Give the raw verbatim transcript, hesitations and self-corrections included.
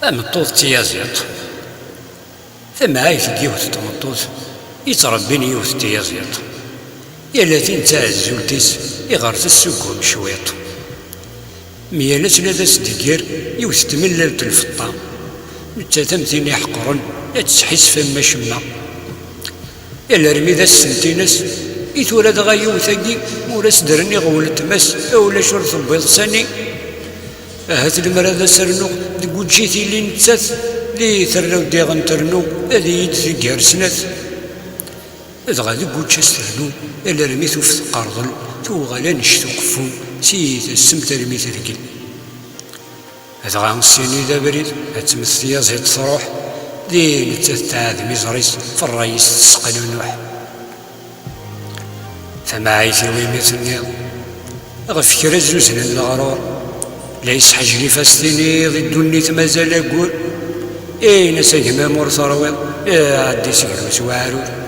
Tameṭṭut d tiyaziḍt. Tamɛayt n yiwet n tmeṭṭut yettrebbin yiwet n tiyaziḍt. Yal atin d taɛezzult-is iɣer tessuggum cwiṭ. Mi yal ass la d as-d-tegger yiwet n tmellalt n lfeṭṭa. Nettat am tin iḥeqren, la tesḥissef am acemma. Yal armi d ass n tinas i tura dɣa yiwet-agi, ur as-d-rniɣ weltma-s, ulac ur tewwiḍ sani. Ahat lemmer ad as-rnuɣ deg uǧǧit ili nettat, di terrew diɣen ternu, ad iyi-d-teggar snat. Dɣa deg uǧǧ as-ternu, alarmi tuf tqerḍel, tuɣal annect uqeffu, si tassemt armi tergel. Dɣa ssini d abrid, ad tmet tyaziḍt truḥ, di nettat tɛadem iẓri-s, f ṛṛay-is tesseqnunuḥ. Tamɛayt-iw imi tenniḍ ɣef kra zuznen leɣrur, la yesḥejlif as-tiniḍ i ddunit mazal aggur. Ini-as a gma-m ur terwiḍ, iɛeddi seg-m s weɛrur.